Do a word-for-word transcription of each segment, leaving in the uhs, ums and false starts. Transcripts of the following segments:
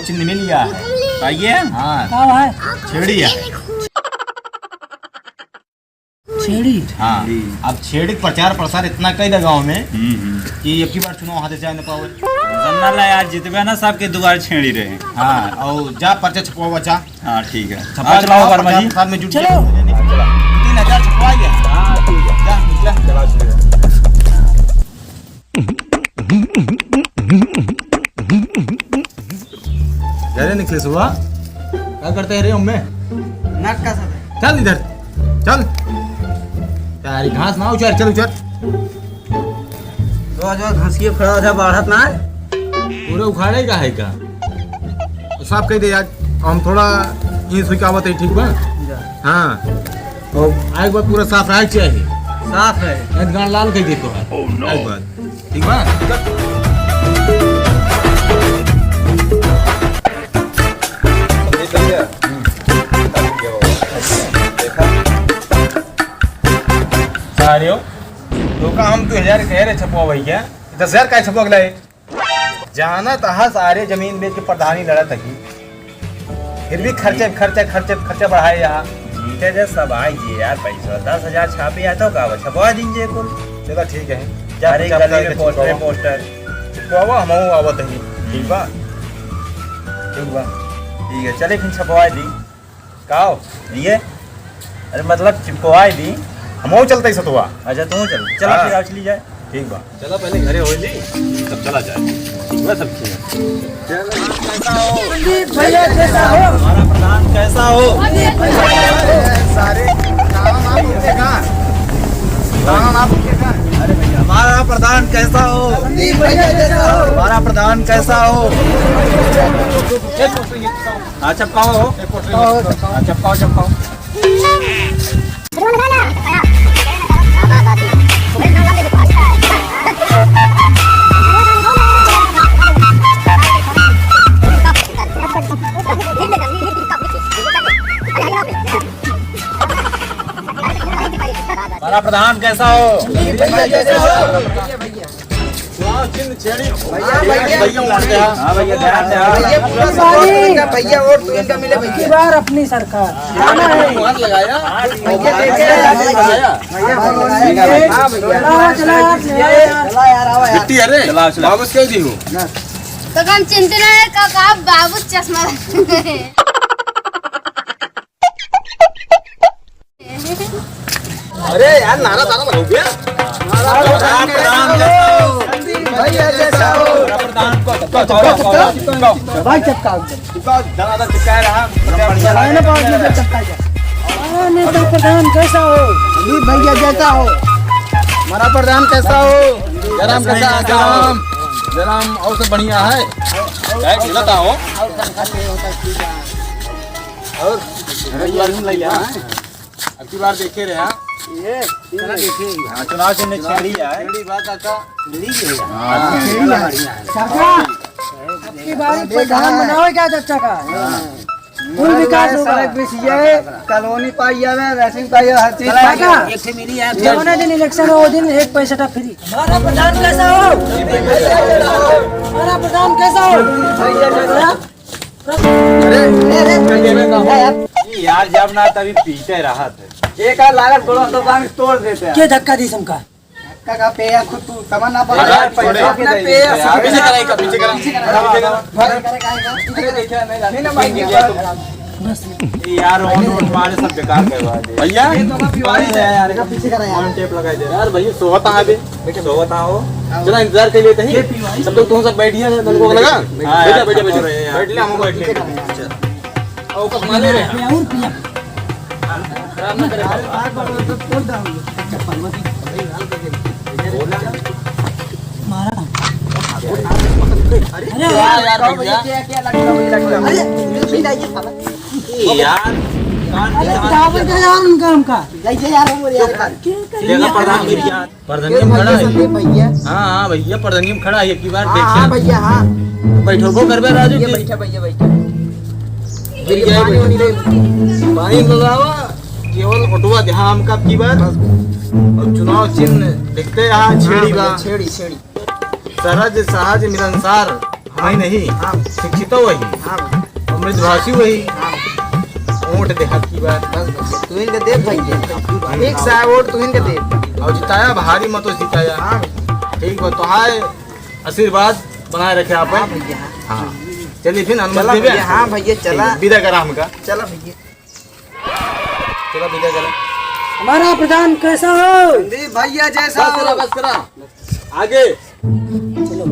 चिन्ह मिल गया है। पाइए? हाँ। का भाई? छेड़ी है। छेड़ी? हाँ। अब छेड़ी के प्रचार प्रसार इतना कई दा गाँव में हम्म, हम्म। कि अब की बार चुनाव हाथे से आने पावे। गन्ना ला यार, जितबे ना सबके दुआर छेड़ी रहे। हाँ, और जा पर्चा छपवावा जा। हाँ, ठीक है। छपवा आज चलाओ लाओ वर्मा जी। प्रचार प्रसार में जुट चलो। जाओ। तीन हजार छपवाइए। हाँ, ठीक है। जा, निकला। चला, चला। अरे निकले सुबह, का करते है रे अम्मे? नाक का सब है। चल इधर, चल। यार, घास ना उचर, चल उचर। रोज रोज घासिए खड़ा हो जा, बढ़त ना है। पूरे उखाड़े का है का? साफ कह दे यार, हम थोड़ा ये सुई का आवत है, ठीक बा? जा। हाँ, और आए के बाद पूरा साफ रहे के चाहिए। साफ है। नहीं तो गांड लाल कह देतो है। Oh no। आए के बाद। ठीक बा? सारे हो, तो का हम दो हजार कह रहे छपवा भाई क्या? दस हजार का छपवा अगला है। जानत हा सारे जमीन बेच के प्रधानी लड़त है। फिर भी खर्चे, खर्चे, खर्चे, खर्चे बढ़ाए यहाँ। जीते जे सब आई जी यार, पैसा दस हजार छापे आए तो का बा, छपवा दीजिए कुल। चला ठीक है। जा अरे पचास गली हजार में का पोस्टर, छपवा। पोस्टर। छपवा, हम आवत है। ठीक बा? ठीक बा। ठीक है, चले फिर छपवा दी। का हो? ये? अरे मतलब चिपकवाए दी। हमहू चलते सतुआ। अच्छा, तू चल। चला हाँ। फिर आज ली जाए। ठीक बा। चला पहले घरे हो ली, तब चला जाए। ठीक बा, सब ठीक है। संदीप भैया जैसा हो। हमारा प्रधान कैसा हो? संदीप भैया जैसा हो। सारे नाम आप देखा। नाम आप देखा। अरे भैया, हमारा प्रधान कैसा हो? संदीप भैया जैसा हो। हमारा प्रधान कैसा हो? हाँ, चपकाओ हो। हाँ, चपकाओ, चपकाओ। हमारा प्रधान कैसा हो? भैया, भैया। भैया, भैया। भैया, भैया। हाँ, भैया, ध्यान दे, हाँ। भैया, पूरा support इनका, भैया, वोट तो इनका मिले, भैया। की बार अपनी सरकार। जाना है। हाथ लगाया। भैया, देखे हैं। भैया, भैया। हाँ, भैया। चला, चला, चला, चला। चला यार, आओ यार। बिट्टी, अरे, चला, चला। बाबू से कह दी हूँ। तो कम चिंता ना है, का, का बाबू चश्मा। अरे यार, नारा सारा हो गया। हमारा प्रधान कैसा हो? भैया जैसा हो। हमारा प्रधान को चपकाओ, चपकाओ, चपकाओ। भाई चपकाओ। चपकाओ, दादा चिपकाए रहा। मैंने बात नहीं चपका जा। हाँ, नेता प्रधान कैसा हो? जी भैया जैसा हो। हमारा प्रधान कैसा हो? जयराम कैसा हो? जयराम, जयराम और सब बढ़िया है। बैठ, बताओ। और अरे यार, नहीं लिया। अब की बार देखे रहे, हाँ? ये, ये। हाँ, चुनाव चिन्ह छेड़ी है। छेड़ी बात आता। हाँ, छेड़ी है। सरकार, अब की बार प्रधान बनाओ क्या चाचा का? हाँ। फुल विकास होगा। सड़क बिछिए, कॉलोनी पाइए, राशन पाइए, हर चीज पाइए। काका, जौने दिन election हो, वो दिन एक पैसा टा free। हमारा प्रधान कैसा हो? हमारा प्रधान कैसा हो? अरे, अरे, अरे, अरे, यार, जब ना तभी पीते रहा था। एक आध लागत बड़ा तो बांग तोड़ देते हैं। के धक्का दी तुमका? धक्का का पे या खुद तू तमन्ना पर अरे, यार, पैसा छोड़े। अपना पे या यार, पीछे करा, पीछे करा। पीछे करा। अरे, देखिए, नहीं, नहीं, नहीं, नहीं, नहीं, बस। यार, on road मारे सब बेकार करवा दे। भैया, ये तो अभी वाली है यार। पीछे करा यार। On tape लगाई दे। यार, भैया, सोवत आ बे। सोवत आओ। चला, इंतजार कर लेते हैं। तब तक तुम सब बैठिए, तुमको लगा? हाँ, बैठा, यार, बैठा, बैठा। बैठ ले, हम बैठ ले। चल। आओ, कब माले रे? और पिया। खराब ना करे। मारा। अरे यार, यार, भैया। अरे, यार, अरे, जाओ, बंद कर यार उनका, हमका। जैसे यार, हम बोले यार। देखा, प्रधान गिर गया। प्रधान जी खड़ा है। भैया। हाँ, हाँ, भैया, प्रधान जी खड़ा है, एक ही बार हाँ, देख हाँ, ले। भैया, हाँ। बैठो, वो करबे, राजू ये जी। बैठा, भैया, बैठा। गिर गया, पानी वानी ले। पानी मंगावा, केवल ओटवा देहा हमका अब की बार। बस। और चुनाव चिन्ह देखते यहाँ, हाँ, छेड़ी भैया, बा। छेड़ी, छेड़ी। सरज सहज मिलनसार। मैं नहीं, हाँ। शिक्षित वही। हाँ। और मृदुभाषी वही। हाँ। वोट देहात की बात। बस, बस, तू इनके दे भैया। ठीक सा वोट तू इनके दे। और जिताया, भारी मतों से जिताया। हाँ। ठीक बा, तो हाय, आशीर्वाद बनाए रखे आप। हाँ भैया। हाँ। चलिए फिर, अनुमति चला देबे? भैया, हाँ भैया, चला। ठीक, विदा करा हमका। चला भैया। चला विदा करा। हमारा प्रधान कैसा हो? संदीप भैया जैसा बस करा, हो। बस करा। आगे। चलो।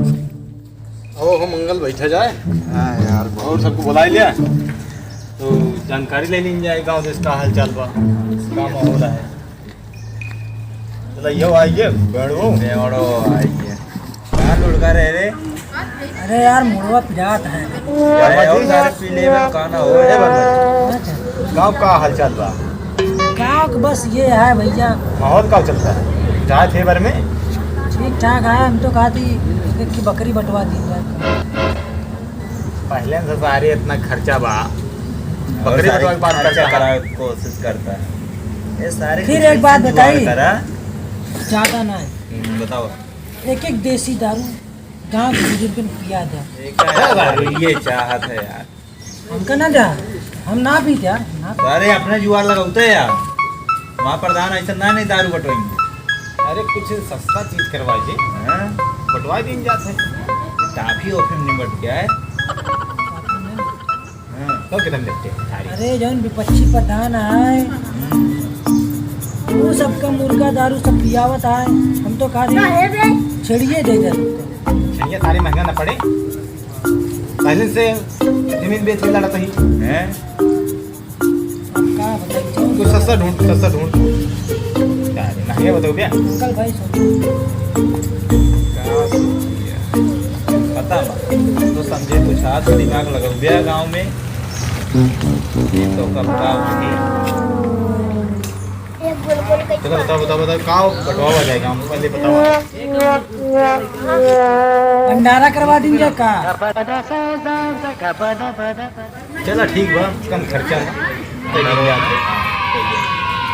आओ, हो मंगल, बैठा जाए। हाँ यार, और सबको बुला लिया, तो जानकारी ले ली जाए, गाँव देश का हाल चाल बा, का माहौल है। चला, यो आइए, बेड़ो। बेड़ो आइए। कहाँ लुढ़का रहे रे? अरे यार, मुड़वा पिरात है। अरे, और सारे पी ले, में कहाँ ना हो। ए, बंदर। अच्छा। गाँव का हाल चाल बा? गाँव के बस ये है भैया। माहौल का चलता है? जाए थे बारे में? ठीक ठाक है, हम तो कहा थी एक की बकरी बंटवा दी जाए। पहले से सारे इतना खर्चा बा, और बकरी सारे बंटवा के बात खर्चा करता है। करावे की कोशिश करता है। ये सारे फिर कुछ एक बात जुगाड़ बताई। करा। ज्यादा ना है। हम्म, बताओ। एक एक देसी दारू गाँव के बुजुर्गन पिया दे। ये क्या है? ये चाहत है यार। हमका ना दे, हम ना पीते यार, ना। अरे, अपना जुआर लगावते यार। वहाँ प्रधान ऐसा ना, नहीं दारू बटोएंगे। अरे, कुछ सस्ता चीज करवाइए। हाँ? बटवा दिन जाते हैं। टाफी ओफी में निपट गया है। हाँ। तो कितना लेते हैं थारी? अरे, जौन विपक्षी प्रधान है, हम्म। वो सबका मुर्गा दारू सब पियावत है। हम तो कहा रही छेड़िए दे दे। छेड़िए सारे महंगा ना पड़े। पहले से जमीन बेच के लड़त ही। हैं? अब का बताई? कुछ सस्ता ढूंढ, सस्ता ढूंढ। क्या है? महंगे बताओ भैया। अंकल भाई सोचो। का सोचिए? पता बा। तो समझे कुछ हाथ दिमाग लगल भैया गाँव में। ये तो कब का होगी? चलो बताओ, बताओ, बताओ, का बटवा हो जाएगा? हमको पहले बताओ। भंडारा करवा देंगे का? चला ठीक बा, कम खर्चा में।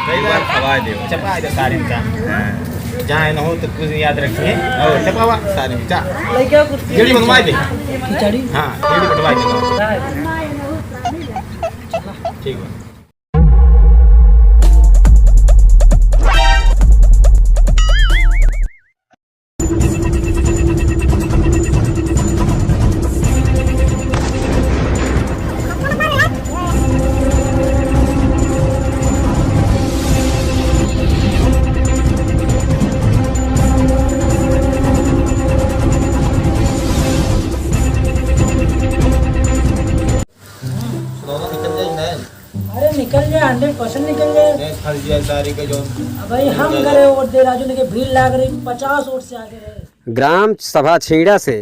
कई बार खवा दे। चपा दे सारे का। हाँ। जहाँ न हो तो कुछ याद रखिए। और चपावा सारे का। लइका कुछ गेड़ी बनवा दे। खिचड़ी? हाँ, गेड़ी बनवा दे। ठीक बा। चुनाव निकल जाए ना। अरे निकल जाए, हंड्रेड परसेंट निकल जाए। नहीं, फंस जाए सारी के जो अब भाई हम करे वोट दे राजू, लेके भीड़ लाग रही, पचास वोट से आगे रहे। ग्राम सभा छीड़ा से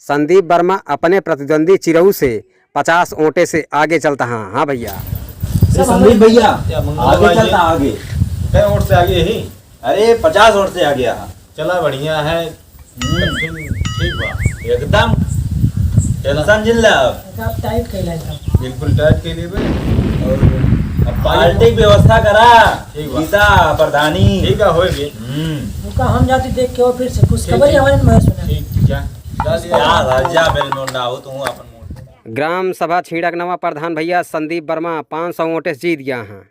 संदीप वर्मा अपने प्रतिद्वंदी चिरऊ से पचास वोटे से आगे चलता। हाँ, हाँ भैया। ये संदीप भैया क्या मंगल आगे भाई चलता, जी? आगे। कै वोट से आगे ही? अरे, पचास वोट से आगे। हाँ, चला, बढ़िया है। हम्म। ठीक बा। एकदम चला। टेंशन जिन ले अब। एकदम टाइट कैला एकदम। बिल्कुल टाइट के लिए भाई। और अब पार्टी की व्यवस्था करा। ठीक बा। गीता प्रधानी। ठीक है, होए गए। हम्म। रुका, हम जाती देख के और फिर से खुशखबरी ठीक, हमारे में सुना। ठीक, ठीक, जा। जा लिया। जा, जा, बिल मोड़ ना हो, तू अपन मोड़। ग्राम सभा छीड़ा के नवा प्रधान भैया संदीप वर्मा पाँच सौ वोटे से जीत गया है।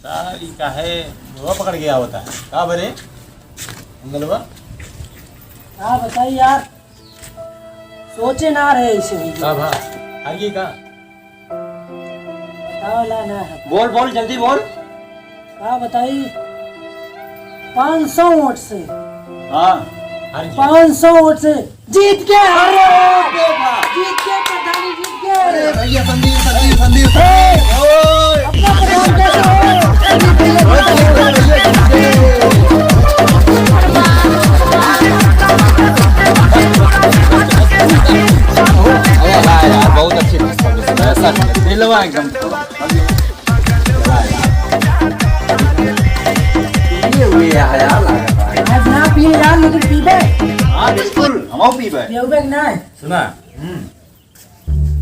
सारी काहे मुड़वा पकड़ के आवता है? का बरे? मंगलवा? का बताई यार, सोचे ना रहे ऐसे हुई। का भा? हार गई का? बताओ ला ना है। बोल, बोल, जल्दी बोल। का बताई, पाँच सौ वोट से। हाँ। हार गई। पाँच सौ वोट से जीत के। अरे, देखा। जीत के, प्रधानी जीत के। अरे, भैया, संदीप, संदीप, संदीप, संदीप। ओए। अपना प्रधान कैसे हो? अरे वाह यार, बहुत अच्छी सर्विस है, सच में, दिलवा एकदम। ये हुए यार, यार, लगा था। आज ना पिए यार, लेकिन पीबे। हाँ, बिल्कुल, हम पीबे। पियबे कि नहीं? सुना, हम्म।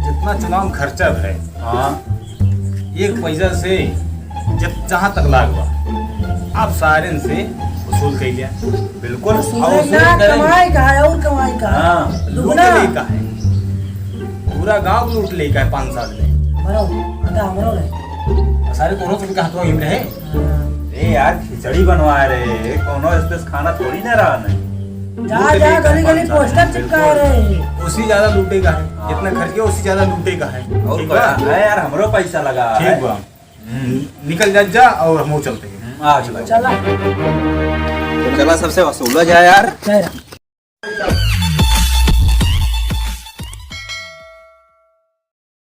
जे इतना चुनाव में खर्चा है। हाँ। एक पैसा से जब जहाँ तक लाग बा, आप सारेन से वसूल कइ लिया। बिल्कुल। वसूल और ना, वसूल करेंगे। कमाई का है और कमाई का है। हाँ, लूट दुगना। ले का है। पूरा गांव लूट ले का है पाँच साल में। हमरो, आधा हमरो रहे। सारे तोरो से भी कहा तो हिम रहे। हाँ। ए यार, खिचड़ी बनवा रहे, कोनो स्पेस खाना थोड़ी ना रहा नहीं। जा, लूट जा, ले का गली, गली पाँच साल पोस्टर में। चिपका बिल्कुल। रहे। उसी ज्यादा लूटे का है। हाँ। जितना खर्च किया, उसी ज्यादा लूटे का है। और ठीक क्या? बा? है यार, हमरो पैसा लगा ठीक है। बा। हम्म। निकल जा, जा और हम चलते हैं। हम्म, आ, चला। चला। चला, सबसे वसूला जाए यार। चला।